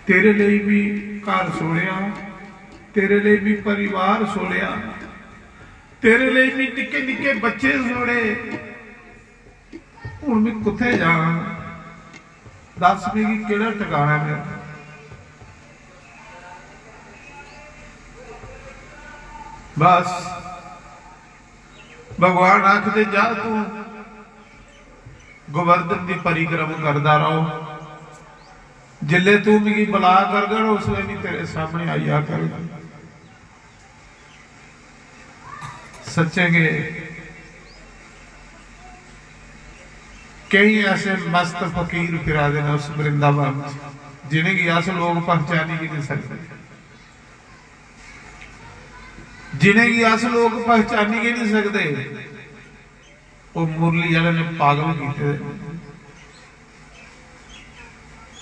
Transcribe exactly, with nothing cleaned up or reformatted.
तेरे लेई भी घर छोड़ेआ, तेरे लेई भी परिवार छोड़ेआ, तेरे लेई भी निक्के निक्के बच्चे छोड़े। हुन मैं कुत्थै जां? दस, मिगी केह्ड़ा ठकाना मेरा? बस, भगवान आखदे, "जा तू गोवर्धन दी परिक्रमा करदा रहो, जिल्ले तू मिगी बुला करगा ना, उसले भी तेरे सामने आई जा करगा।" सच्चें गै केई ऐसे मस्त फकीर फिरा दे न उस वृंदावन च, जिनेंगी अस लोग पहचानी गै नहीं सकदे, जिनेंगी अस लोग पहचानी गै नहीं सकदे। ओह् मुरली आह्ले ने पागल कीते दे।